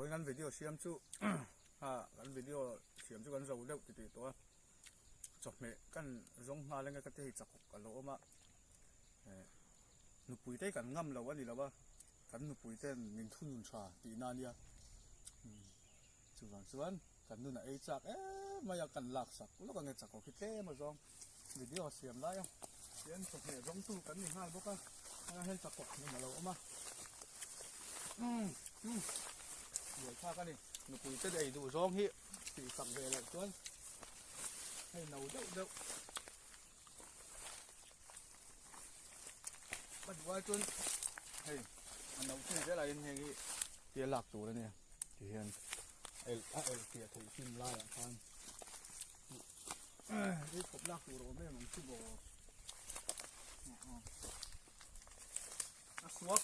Vawiin kan video siam chu ha kan video siam chu kan zo deuh titih tawh a, chawhmeh kan zawng nghal enge ka ti hei chakawk a lo awm a, eh nupui te hi kan ngam lo a ni lo a, kan nupui ten min thunun tha tihna a nia, chuvang chuan kan nun a ei chak em mai a, kan lak sak lawk ange chakawk hi tlem a zawng video siam lai a, tian chawhmeh zawng tu kan ni nghal bawk a, hengah hian chakawk hmun a lo awm a, umm umm buaithlak a ni, nupui te ei duh zawng hi tih sak ve loh chuan hei no deuh deuh ka duh ai chuan hei a no chin zel ah hian heng hi tia lak tur a nia tihian elh a elh fiah theih chin laiah khan ei khawp lak tur a awm em ang chu maw a suak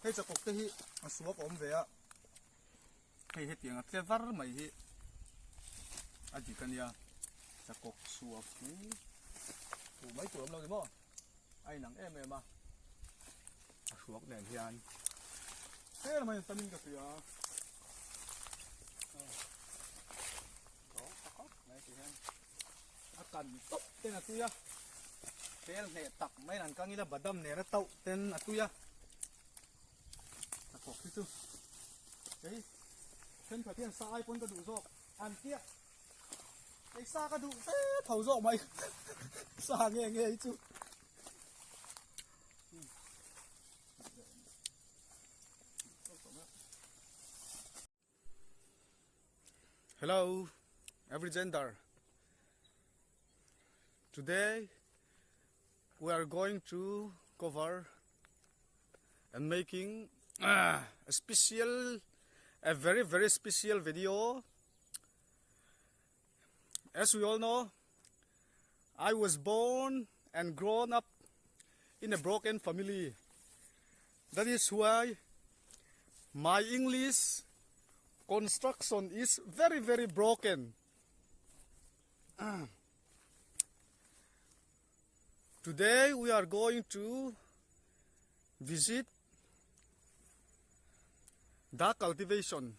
hei chakawk te hi a suak a awm ve a. Hei hetiang a tle var mai hi a dik a nia, chakawk suak hi hmuh mai tur awm lo ni maw, a inang em em a, a hruak nen hian tlem mai tamin ka hria a kan tawp ten a tui a, tel hneh tak mai an kang ila badam nen a tauh ten a tui a. A thawk hi chu kei thenkhat hian sa ai pawn ka duh zawk an tia kei sa ka duh fe tho zawk mai sa nge nge hi chu. Hello every gender today we are going to cover and making a special a very very special video as we all know I was born and grown up in a broken family that is why my English construction is very very broken Today we are going to visit the cultivation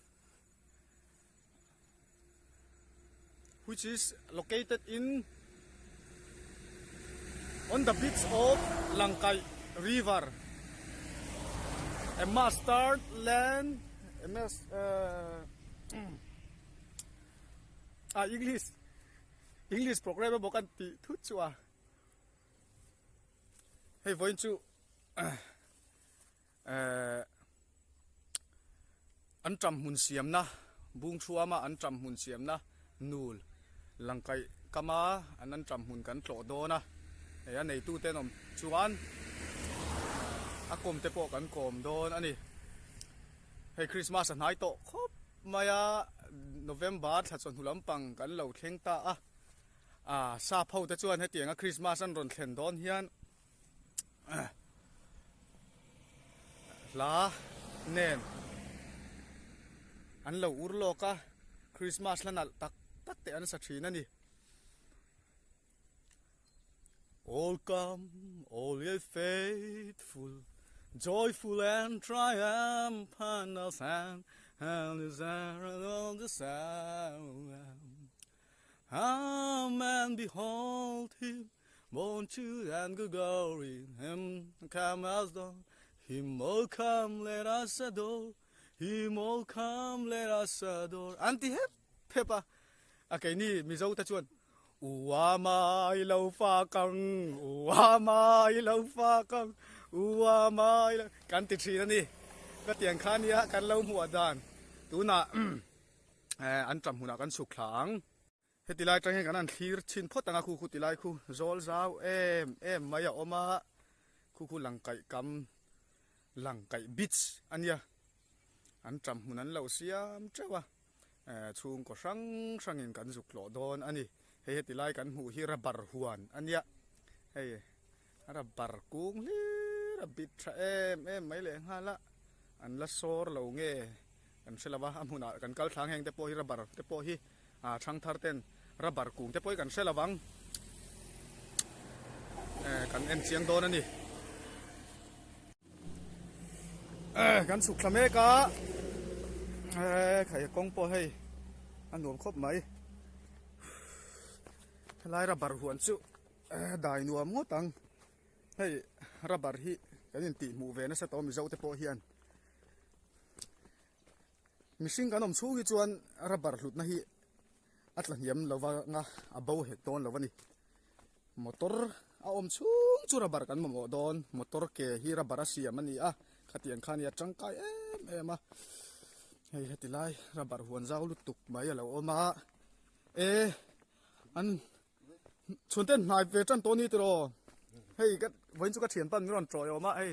which is located in on the beach of Langkai River. A mustard land, a mas, uh, ah, English, English program emaw kan tih thut chu a hei vawiin chu eh an ṭam hmun siamna bung thuama an ṭam hmun siamna nul langkaih kama an an ṭam hmun kan tlawh dawn a hei a neitu te an awm chuan a kawm te pawh kan kawm dawn a ni hei Christmas a hnai tawh khawp. Mai a, November thla chawhnu lampang kan lo thleng ta a, ah sap ho te chuan hetianga Christmas an rawn thlen dawn hian hla nen an lo ur lawk a, Christmas hla nalh tak tak te an sa thin a ni. All come, all ye faithful, joyful and triumphant and and is all the sound. Amen, behold him, born to and good glory, him come as dawn, him all come, let us adore, him all come, let us adore. An ti hep hep a, a keini Mizo te chuan Ua mai lo fa kang, ua mai lo fa kang, ua mai lo kan ti thin a ni. Ka tiang kha nia kan lo hmuh dan tunah an ṭam hunah kan chhuk thla ang. Heti lai ṭang hian kan han thlir chhin phawt ang a, khu khu ti lai khu zawl zau em em mai a awm a, khu khu langkaih kam langkaih beach a nia, an ṭam hmun an lo siam ṭeuh a. Chhungkaw hrang hrangin kan zuk tlawh dawn a ni. Hei heti lai kan hmuh hi rubber huan a nia. Hei rubber kung hlir a bit tha em em mai leh nghal a, an la sawr lo nge kan hre lo va, a hmunah kan kal thlang heng te pawh hi rubber te pawh hi thangthar ten rubber kung te pawh hi kan hre lo vang. Kan en chiang dawn a ni. Kan chhuk thla mek a. E khai kawng pawh hei a nuam khawp mai helai rubber huan chu dai nuam ngawt ang hei rubber hi kan intih hmuh ve nasa tawh mizo te pawh hian mihring kan awm chhung hi chuan rubber hlutna hi a tla hniam lo vanga a bo hek dawn lo a ni. Motor a awm chhung chu rubber kan mamawh dawn motor ke hi rubber a siam a ni a khatiang khan hi a tangkai em em a hei heti lai rubber huan zau lutuk mai a lo awm a e an chhuan ten hnai ve tan tawh a ni tiraw hei ka vawiin chu ka thian pan min rawn tawi awm a hei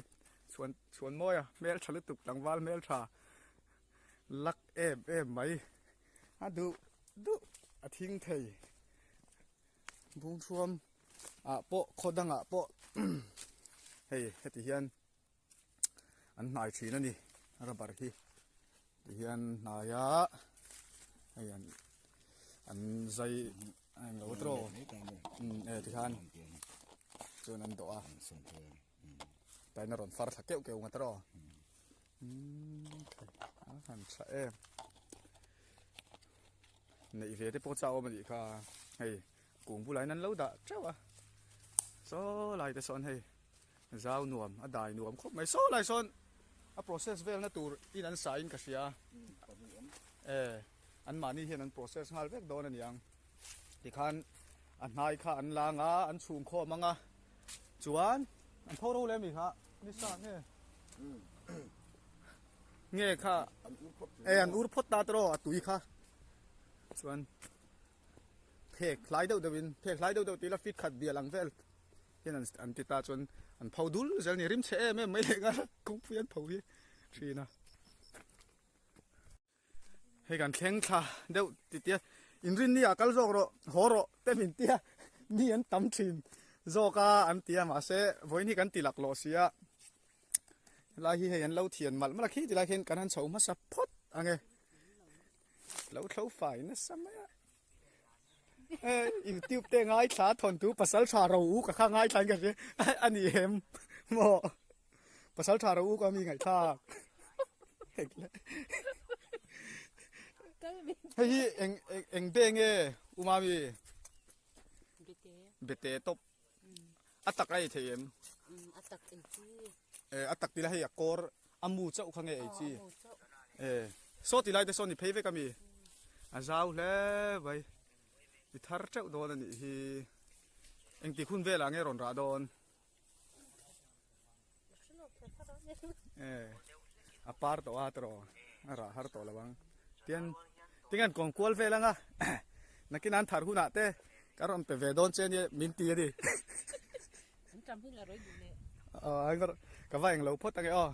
chhuan chhuan mawi a hmeltha lutuk tlangval hmeltha lak em em mai a duh duh a thing thei. Bungthuam ah pawh khaw dangah pawh hei heti hian an hnai thin a ni rubber hi ti hian hnai a hei an an zai a englo tawh e ti khan chuan an dawh a tain a rawn far thla keuh keuh nga tawh a han tha em. Neih ve te pawh chau awm a nih kha hei kung bulah hian an lo dah teuh a saw lai te sawn hei zau nuam a dai nuam khawp mai saw lai sawn a process vel na tur in an sa in ka hria e an mahni hian an process nghal vek dawn a niang tikhan a hnai kha an lang a an chhung khawm ang a chuan an tho ro leh mi kha ni sa nge nge kha e an ur phawt ta tawh a tui kha chuan phek hlai deuh deuh in phek hlai deuh deuh tih ila fit khat bial ang vel hian an an ti ta chuan an pho dul zel ni rim chhe em em mai leh nghal kawngpui an pho hi thin a. Hei kan thleng thla deuh ti tia inrinni ah kal zawk rawh haw rawh te min tia mi an tam thin zawk a an tia mahse vawiin hi kan ti laklawh si a helai hi hei an lo thian malh malh a khi tilai khian kan han chho hmasa phawt ang e lo thlo fai nasa mai a e youtube te ngaithla thawnthu pasal tha ro u ka kha ngaithla in ka hria a ni em maw. Pasal tha ro u ka mi ngaihthlak. Hei hi eng eng be nge u mami? Bete. Bete top. A tak a ei thei em? A tak ei chi. E a tak tila hei a kawr a mu chauh kha nge ei chi? E saw ti lai te saw ni phei vek ami? A zau hle mai. I thar teuh dawn a nih hi. Engtik hun velah nge rawn rah dawn? A par tawh a tawh a rah har tawh lo ang tian tinge an kawm kual vel anga nakin an thar hunah te ka rawn pe ve dawn che ania min ti a ni ka va englo phawt ange aw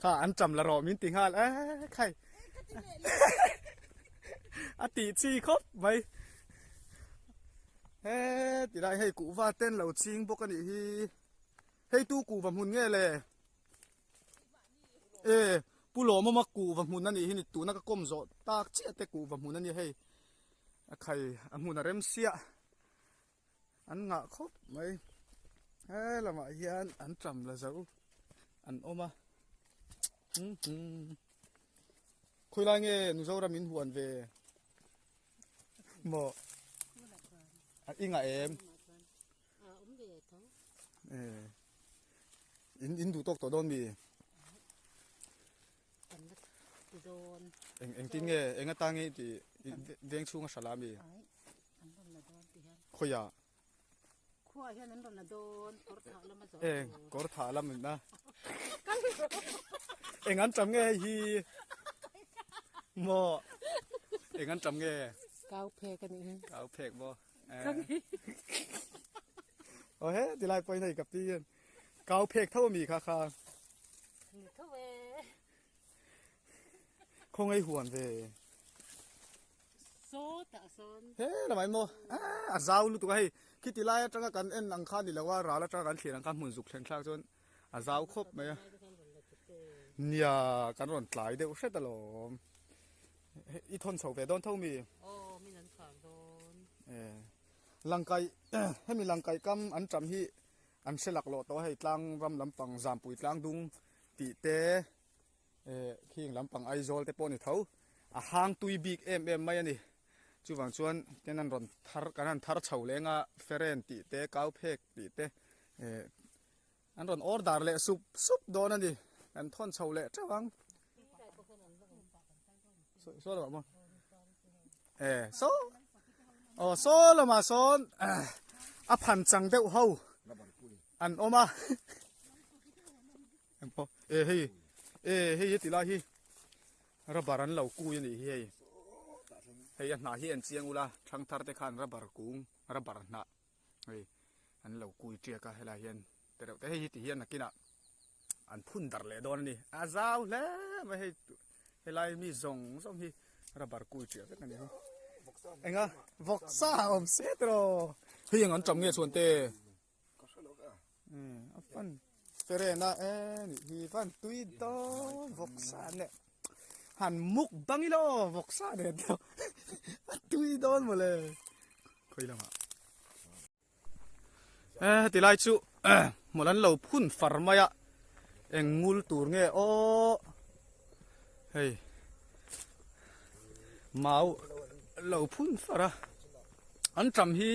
kha an ṭam la rawh min ti nghal e khai a tih chi khawp mai. He tilai hei kuhva ten lo ching bawk a nih hi hei tu kuhva hmun nge le e pu lawmawma kuhva hmun a nih hi ni tuna ka kawm zawh tak chiah te kuhva hmun a ni hei a khai a hmun a rem siah an ngah khawp mai he lamah hian an ṭam la zo an awm a khawilai nge Mizoram in huan ve. Maw a inga em in in duh tawk tawh dawn mi eng engtin nge eng atan nge tih veng chhung a hral a mi khawiah Khua hian an rawn la dawn kawr thah lam a zawh Eng kawr thah lam in a Eng an tam nge hei hi Maw Eng an tam nge Kau phek a nih hi Kau phek maw Aw he tilai pawhin hei ka pi hian Kau phek tho a mi kha kha Ni tho e Khawngaih huan ve Sawtah sawn. He lamah emaw a zau lutuk a hei khiti lai atanga kan en ang kha ni lo a ral atanga kan thlir ang kha hmun zuk thleng thlak chuan a zau khawp mai a nia kan rawn tlai deuh hret alawm i thawn chho ve dawn tho mi aw min an khar dawn e langkai hemi langkai kam an ṭam hi an hre laklawh tawh a hei tlang ram lampang zampui tlang dung tih te. Eh khing lampang Aizawl te pawh ni tho a hang tui bik em em mai a ni. Chuvang chuan ten an rawn thar kan han thar chho leng a feren tih te kau phek tih te eh an rawn order leh sup sup dawn a ni. Kan thawn chho leh teuh ang. Saw lamah maw? Eh saw aw saw lamah sawn a phan chang deuh ho an awm a. Engpawh e hei e hei heti lai hi rubber an lo kui a nih hi hei hei a hnah hi en chiang ula thangthar te khan rubber kung rubber hnah hei an lo kui tiak a helai hian te reuh te hei hi ti hian nakinah an phun darh leh dawn a ni a zau hle mai hei helai mi zawng zawng hi rubber kui tiak vek a ni hi enga vawksa a awm se tiraw hei ang an tam nge chhuan te. Ka hre lo ka. A fan ferena e nih hi fan tui dawn vawksa leh han muk bang ila aw vawksa nen te a tui dawn mawle khawi lamah e heti lai chu hmawlh an lo phun far mai a eng ngul tur nge aw hei mau lo phun far a. An ṭam hi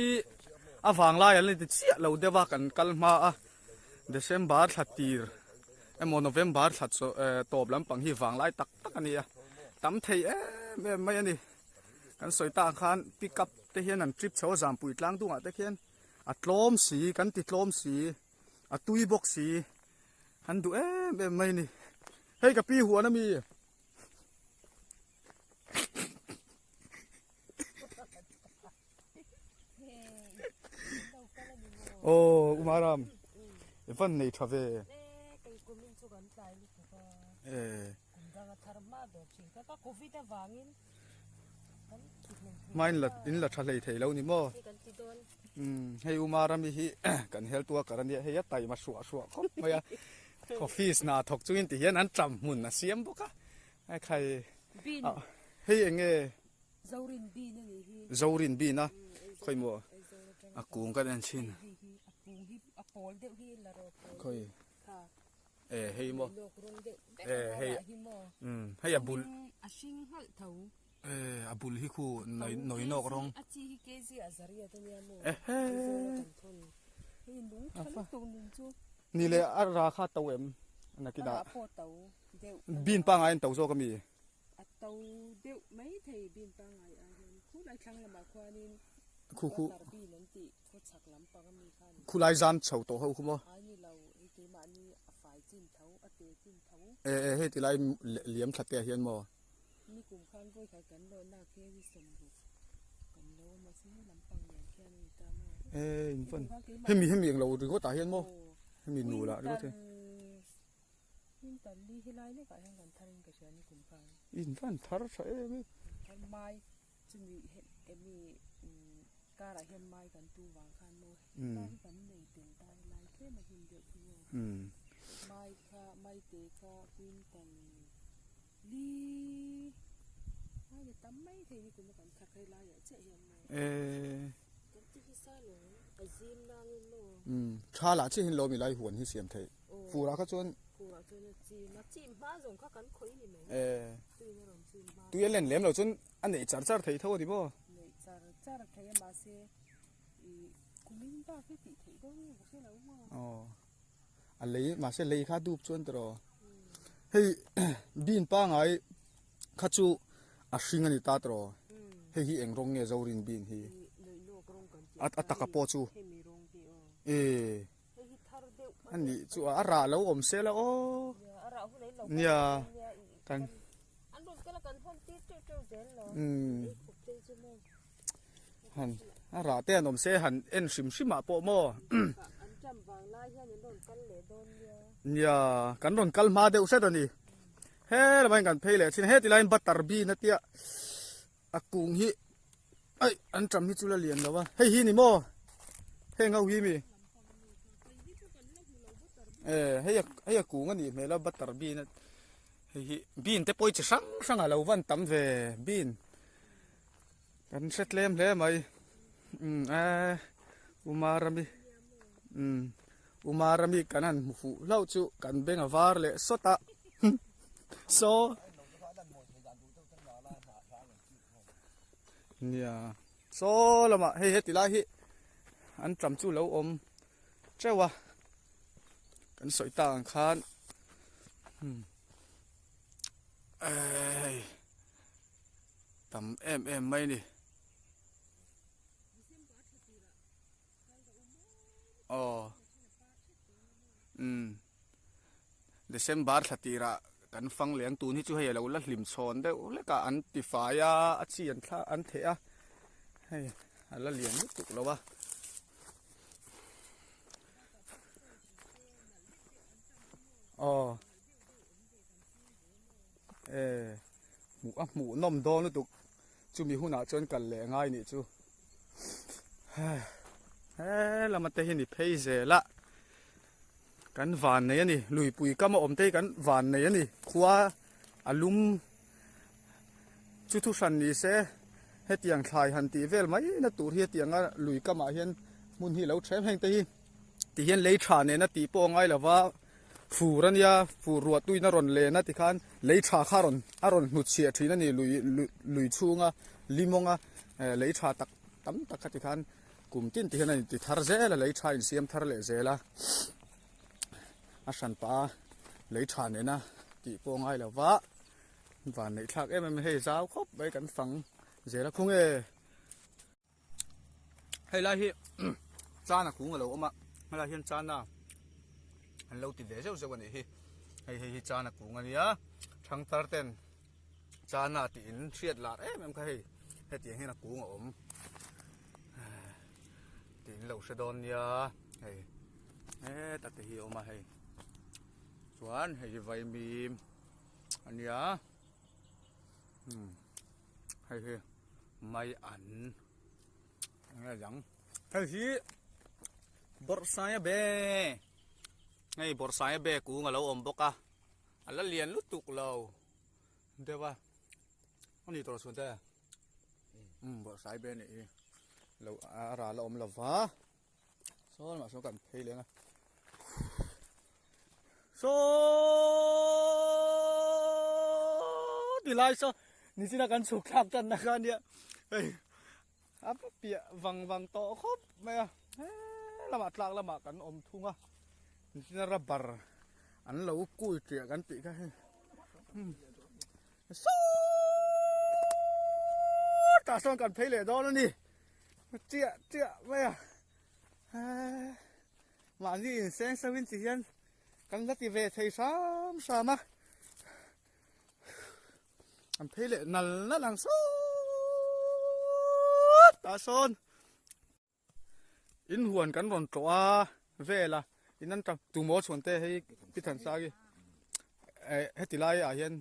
a vanglai an la ti chiah lo deuh a kan kal hma a December thla tir emaw November thla chaw eh tawp lampang hi vanglai tak tak a ni a tam thei em em mai a ni kan sawi tak ang khan pick up te hian an trip chho a zampui tlang dungah te khian a tlawm si kan ti tlawm si a tui bawk si an duh em em mai a ni hei ka pi huan a mi. Aw Umaram i van nei tha ve. Hma in la in la tha hlei thei lo ni maw. Hei Umarami hi kan heltu a kar ania hei a taima hruah hruah khawp mai a. Office hna thawk chungin ti hian an ṭam hmun a siam bawk a. A khai Bin. Hei eng nge? Zorin bin a nih hi. Zorin bin a? Khawi maw? A kung kan en thin. Hei hi a kung hi a pawl deuh hi la rawh pawl. Khawi? Kha. E hei maw? Lawk rawng deuh vek E hei. hi maw? Um hei a bul. A hring nghalh tho. E a bul hi khu noi noi nawk rawng. A chi hi kg a zariat a nia maw? Ehe. Hei nung tha lutuk nun chu. Ni le a ra kha to em? Nakinah. A ra pawh to. deuh a ni Bin a. pangngai an to zawk a mi? A to deuh mai thei bin pangngai ah hian khulai thlang lamah khuanin Khu khu. water bin an tih khaw chhak lampang a mi khan. Khulai zam chho tawh ho khu maw? Ai ni lo, hei keimahni a fai chin tho, a te chin tho. E e hei tilai liam thla te ah hian maw? Ni kum khan vawi khat kan lawhnak hi hei sawmruk kan lo a mahse he lampang nen khian a ni ta maw? E in fan hemi hemi englo ringawt ah hian maw? Hemi nu lah ringawt hian. Hmin tan li helai lekah hian kan thar in ka hria ni kum khan. In van thar tha em e. Thar mai chumi emi karah hian mai kan tu vang khan maw helai hi kan nei tel ta helai tlem a him deuh khi maw. Mai kha mai te kha quintal li mai le tam mai thei ni kum a kan thar kha helai ah chiah hian maw. Kan ti nasa lo a zim nangin maw. Tha lah chiah hian lawm i lai huan hi siam theih. Furah kha chuan Furah chuan a chim a chim hma zawng kha kan khawih ni mai Eh Tuiin a rawn chim hma Tui a len lem lo chuan a neih char char thei tho a ni maw? Neih char char thei a mahse ih kumin bak hi tih theih dawn nge ka hre lo maw? Aw a lei mahse lei kha dup chuan tiraw hei bean pangai kha chu a hring a ni ta tiraw hei hi eng rawng nge Zorin bean hi a taka pawh chu eh A nih chu a rah lo awm se la aw. Nia kan umm han a rah te an awm se han en hrim hrim ah pawh maw nia kan rawn kal hma deuh hret a ni he lamah hian kan phei leh thin a heti laiin butter bean a tia a kung hi aih an ṭam hi chu la lian lo a hei hi ni maw heng ho hi mi e hei a hei a kung a nih hmel a butter bean a hei hi bean te pawh hi chi hrang hrang a lo van tam ve bean kan hre tlem hle mai umm eee Umarami umm Umarami kan han hmu fuh hlauh chu kan beng a var leh sawt a. Saw nia saw lamah hei heti lai hi an tam chu lo awm teuh a kan sawi tak ang khan hei tam em em mai a ni. Aw umm December thla tirah kan fang leh ang tun hi chu hei a lo la hlim chhawn deuh hlek a an ti fai a a chi an thla an theh a hei a la lian lutuk lo a. Aw e hmuh a hmuh nawm dawn lutuk chumi hunah chuan kal leh ngai nih chu he lama te hi ni phei zel a kan van nei a ni luipui kam a awm te hi kan van nei a ni khua a lum chu thu hran ni se hetiang thlai han tih vel mai na tur hi hetianga lui kamah hian hmun hi a lo then heng te hi ti hian lei tha nena tih pawh a ngai lo va fur a nia fur ruah tuina rawn len a tikhan lei tha kha rawn a rawn hnutchhiah thin a ni lui lui chhunga limawnga lei tha tak tam tak kha tikhan kum tin ti hian a inti thar zel a lei tha insiam thar leh zel a a hran pah a lei tha nena tih pawh a ngai lo va van neih thlak em em a hei zau khawp mai kan fang zel a khung e. Hei lai hi chana kung a lo awm a helai hian chana an lo ti ve zeuh zeuh a nih hi hei hei hi chana kung a nia thangthar ten chana tih in hriat lar em em kha hei hetiang hian a kung a awm tih in lo hre dawn nia hei heta te hi a awm a hei chuan hei hi vaimim a nia hei hi mai an enge dang hei hi bawrhsaia be hei bawrhsaia be kung a lo awm bawk a a la lian lutuk lo deuh a a ni tawh chhun te um bawrhsai be nih hi lo a ral a awm lo va saw lamah sawn kan phei leng a saw ti lai saw nichina kan chhuk thlak tan na kha ania hei a piah vang vang tawh khawp mai a he lamah tlak lamah kan awm thung a nichina rubber an lo kui ṭiah kan tih kha hei saw tah sawn kan phei leh dawn a ni. Chiah chiah mai a mahni inseng so in ti hian kan la ti ve thei hram hram a an phei leh nal nal ang sawt tah sawn in huan kan rawn tlawh a vel a in an tumaw chhuan te hei pi Thansagi eh heti lai ah hian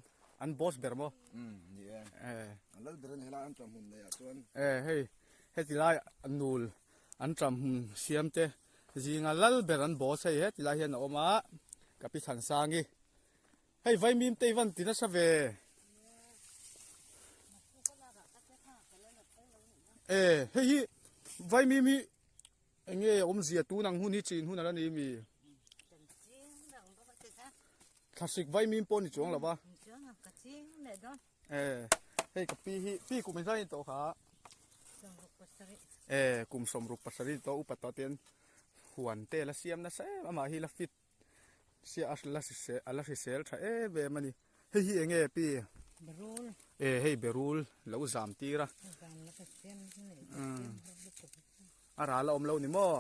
an boss ber maw um ni e eh an lal ber an helai an tram hmun nei ah chuan eh hei heti lai nul an tram hmun siam te zinga lal ber an boss hei heti lai hian a awm a ka pi Thansangi hei vaimim te i van ti nasa ve eh hei hi vaimim hi Enge awmzia tun ang hun hi chin hun a la ni mi? Thlasik vaimim pawh ni chuang lo va. Eh, hei ka pi hi pi kum engzah in tawh kha? Eh, kum 67 tawh upa tawh ten huan te la siam nasa em amah hi la fit sia a la hrisel a la hrisel tha em em a ni. Hei hi enge pi? Berul. Eh, hei berul lo zam tir a. Zam la ka siam nei. A ral a awm lo ni maw?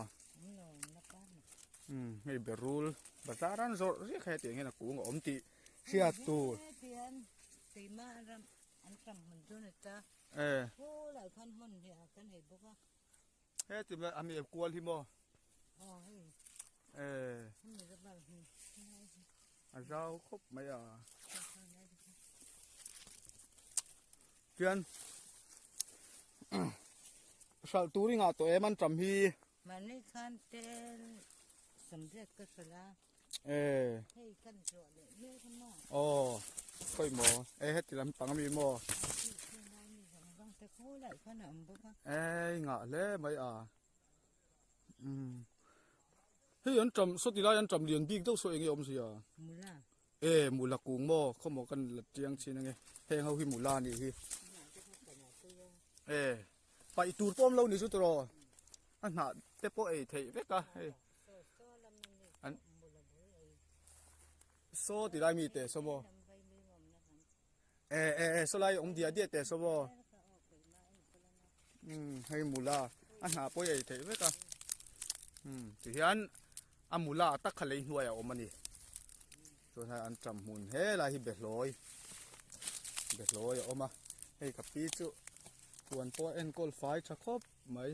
Umm hei berul bazar an zawrh riak hei tiang hian a kung a awm tih hriat tur. Eh. Heti a mi kual hi maw? Eh. A zau khawp mai a. Chuan hralh tur i ngah tawh em an tam hi. Mahni khan tel samriat ka hralh a. Eh. Hei kan zawh leh mek a maw. Aw khawi maw eh heti lam pang ami maw. Eh i ngah hle mai a. Umm hei an tam sawti lai an tam lian bik deuh saw eng nge awm sia. Mula. E mula kung maw khawmaw kan la chiang chin ange heng ho hi mula anih hi e paih tur pawh awm lo ni chu tawh a hnah te pawh ei theih vek a hei an saw ti lai mi te saw maw e e e saw lai awm diah diah te saw maw umm hei mula a hnah pawh ei theih vek a umm tihian a mula tak kha lei hnuaiah a awm a ni chuan hei an ṭam hmun helai hi behlawi behlawi a awm a hei ka pi chu huan pawh a enkawl fai tha khawp mai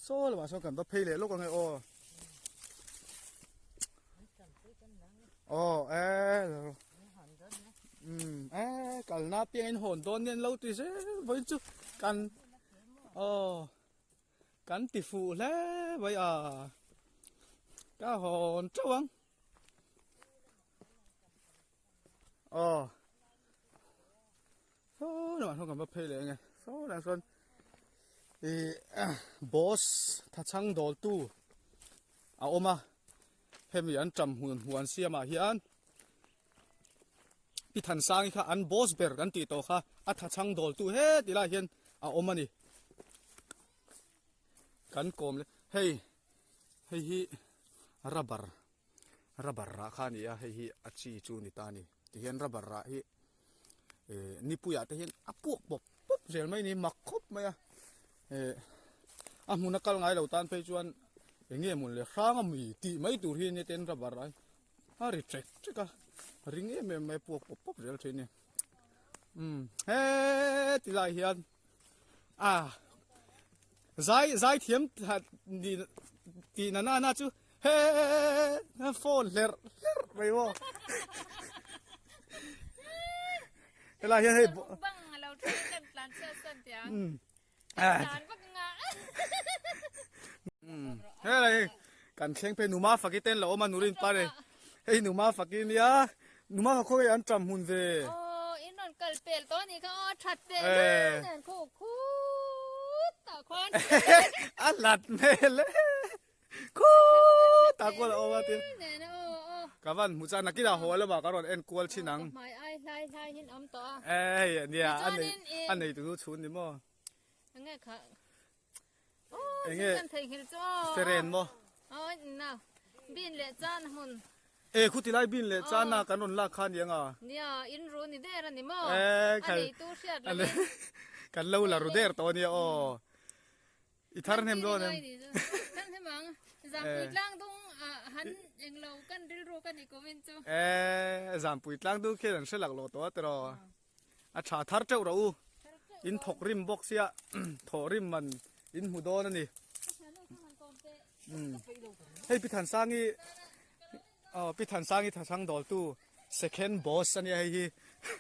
saw lamah sawn kan va phei leh lawk ang e aw aw e um e kalna piang in hawn dawn nen lo ti zel vawiin chu kan aw Kan ti fuh hle mai a, ka hawn teuh ang. Aw, saw lamah sawn kan va phei leh ang e, saw lamah sawn ih boss thachhang dawltu a awm a, hemi an ṭam hmun huan siamah hian Pi Thansangi kha an boss ber kan tih tawh kha a thachhang dawltu heti lai hian a awm a ni. Kan kawm leh hei hei hi rubber rubber rah kha a ni a hei hi a chi chu a ni ta a ni tihian rubber rah hi eh nipuiah te hian a puak pawp pawp zel mai a ni mak khawp mai a eh a hmun a kal ngai lo tan phei chuan eng nge mawn le hrang a mi tih mai tur hi nia ten rubber rah hi. A ri ṭek ṭek a, ring em em mai a puak pawp pawp zel ṭhin a ni. Umm heti lai hian a zai zai thiam ni tih na na chu he phone hlerh hlerh mai maw helai hian hei bang a lo thleng kan tlan chhiat san tih ang tlan vak nga helai Kan thleng phei numa faki ten lo awm a nurin pare hei numa faki nia numa fa khawi an ṭam hmun ve. Aw in rawn kal pel tawh anih kha aw that teh zel nen khu khut tah khuan a hlat hmel e khut tah khuan a awm a tin ka van hmu chuan nakinah haw lamah ka rawn en kual thin ang hmai ai hlai hlai hin awm tawh a e hei nia a nei a nei tu chhun ni maw enge kha Enge feren maw? Bin leh chan hmun. E khuti lai bin leh chan na kan rawn lak kha aniang a. Nia in ru ni der ani maw? E A nei tu hriat lo in. Kan lo la ru der tawh ania aw. I thar hnem dawn em? Thar hnem ang. Zampui tlang dung han englo kan rilru ka ni kum in chu. E zampui tlang dung khian an hre lak lo tawh a tiraw. A tha thar teuh rawh u. In thawk rim bawk sia thawh rim man in hmu dawn a ni. Hei Pi Thansangi aw Pi Thansangi Thasang dawltu second boss a nia hei hi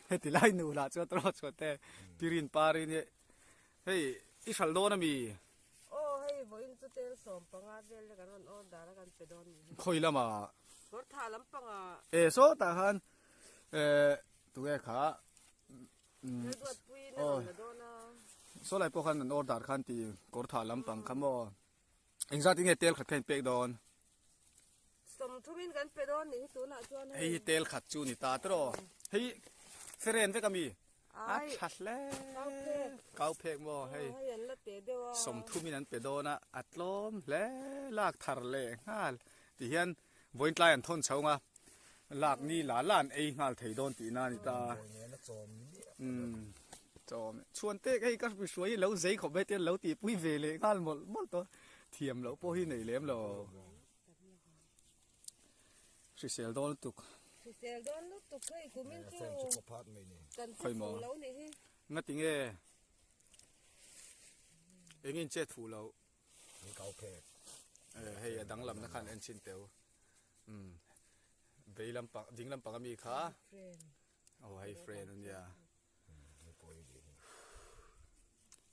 heti lai nu lah chuan tawrh chhuah te Pi Rin Pari nia hei i hral dawn a mi. Aw hei vawiin chu tel 15 vel te kan rawn order a kan pe dawn ni hi. Khawi lama? Kawrthah lampangah. E sawtah khan Eh, tunge kha? Oh. Saw lai pawh khan an order khan ti kawr thah lampang kha maw. Engzat in nge tel khat kha in pek dawn? 30 in kan pe dawn nih hi tunah chuan hei. Hei hi tel khat chu ni ta tiraw. Hei feren vek ami? A tha hle. Kau phek maw hei. Hei an la te deuh a. 30 in an pe dawn a, a tlawm hle lak thar leh nghal. Ti hian Vawiin tlai an thawn chho nga, lak ni la la an ei nghal thei dawn tihna a ni ta. Umm chawm chhuan te hei ka hruai hi lo zei khawp mai te lo tihpui ve leh nghal mawlh mawlh tawh thiam loh pawh hi nei lem lo. Hrisel dawn lutuk. Hrisel dawn lutuk hei kumin chu kan che fuh lo nih hi. Ngati nge engin chet fuh loh. An kau phek. Eh, hei a danglam na khan en chin teu. Um, vei lampang, ding lampang ami kha. Oh, hei friend ania.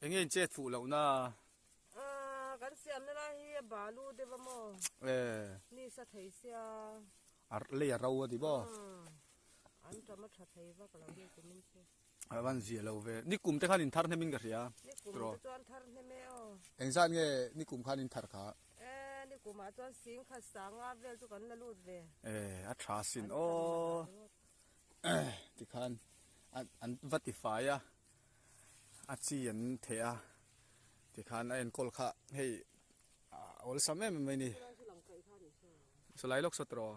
Enge in chet fuh loh na? Ah, kan siam na lai hi a balu deuh a maw? Eh. Ni sa thei sia. A lei a ro a ti maw? An tam a tha thei vak lo ni kumin chu. A van zia lo ve. Nikum te khan in thar hnem in ka hria. Nikum te chuan thar hnem e aw. Engzat nge nikum khan in thar kha? E nikum. Nakumah chuan sing khat sanga vel chu kan la lut ve. E a tha sin aw tikhan an va ti fai a a chi an theh a tikhan a enkawl kha hei awlsam em em mai ni sawlai lawk sawt rawh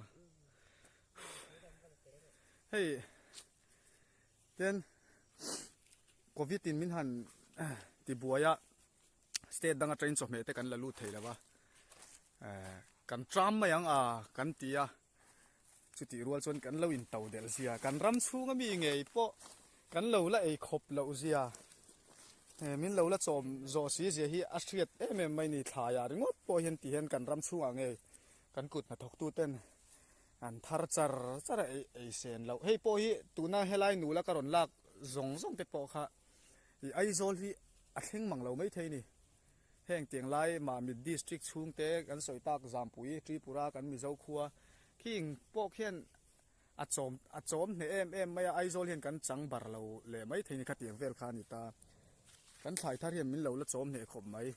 hei ten covid in min han ti buai a state dang atangin chawhmeh te kan la lut thei lo va eh kan tram mai ang a kan ti a chutih rual chuan kan lo in to delh zia kan ram chhunga mi ngei pawh kan lo la ei khawp loh zia eh min lo la chawm zawh si zia hi a hriat em em mai ni thlaiah ringawt pawh hian ti hian kan ram chhungah ngei kan kut hnathawk tu ten an thar char char a ei ei sen loh hei pawh hi tuna helai nula ka rawn lak zawng zawng te pawh kha I Aizawl hi a thleng mang lo maithei a ni. Heng tiang lai Mamit District chhungte kan sawi tak Zampui, Tripura kan Mizo khua khing pawh khian a chawm a chawm hneh em em mai a, Aizawl hian kan chang bar lo leh maithei a ni khatiang vel kha a ni ta. Kan thlai thar hian min lo la chawm hneh khawp mai.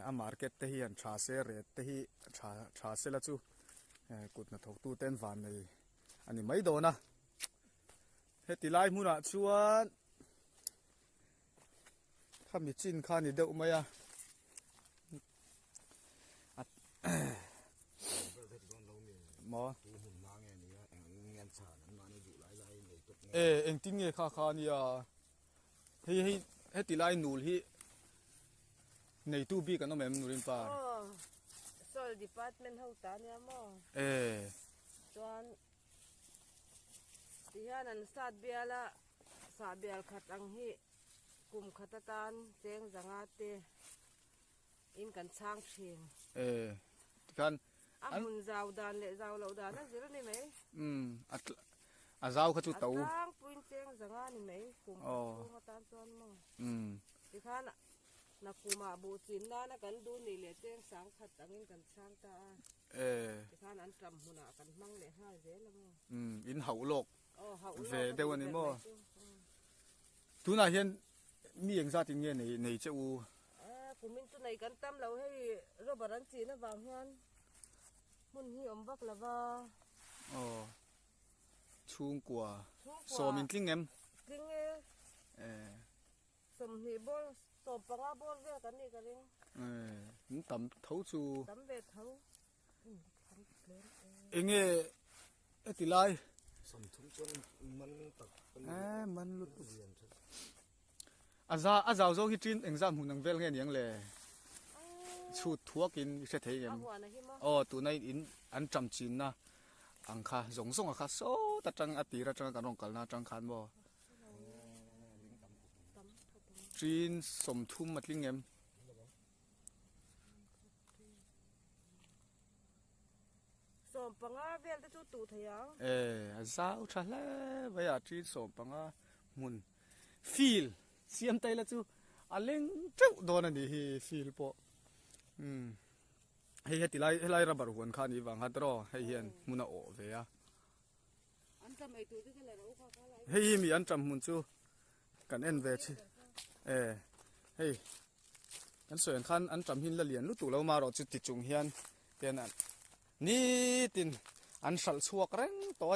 A market te hian tha se rate te hi tha tha sela chu kut hnathawktu ten van nei a ni mai dawn a. Heti lai hmunah chuan khami chin kha ni deuh mai a maw e engtin nge kha kha nia hei hei heti lai nul hi neitu bik an awm em nurin pa soil department ho ta nia maw e chuan Tihian an sat bial a, sah bial khat ang hi kum khat atan cheng zanga te in kan chhang thin. E, tikhan A hmun zau dan leh zau loh dan a zir a ni mai. Umm, a a zau kha chu to. A tlangpuiin cheng zanga a ni mai kum khat chhung atan chuan maw. Umm. Tikhan Nakumah buh chin nana kan duh nih leh cheng sang khat angin kan chhang ta a. E. Tikhan an ṭam hmunah kan hmang leh nghal zel a maw. Umm, in hauh lawk Aw, hauh lawk ve a deuh tih a ni ber maw. mai chu. Umm. Tunah hian mi engzat in nge nei nei che u? E, kumin chu nei kan tam lo hei rubber an chin avang hian hmun hi awm vak lo va. Aw, chhungkua sawm in tling em? Tling e. E. 20 bawr, 15 bawr vel kan nih ka ring. Eeh, tam tho chu. Tam ve tho. Tam tlem e. Enge heti lai. 30 chuan man tak. Eeh, man lutuk. A za a zau zawng hi tin engzah hmun ang vel nge niang le? Chhut thuakin i hre thei ngem? Aw, tuna in an ṭam chinna ang kha zawng zawng a kha sawt aṭang a tir aṭanga kan rawn kalna aṭang khan maw? Ṭin 30 a tling em? 15 vel te chu tuh thei ang. E, a zau tha hle mai a, ṭin 15 hmun fil siam ta ila chu a leng teuh dawn a nih hi fil pawh. Umm hei heti lai helai rubber huan kha a nih vang kha tiraw hei hian hmun a awh ve a. Hei hi mi an ṭam hmun chu kan en ve chi e hei kan sawi ang khan an ṭam hi an la lian lutuk lo marawh chu ti chung hian tian nitin an hralh chhuak reng tawh a.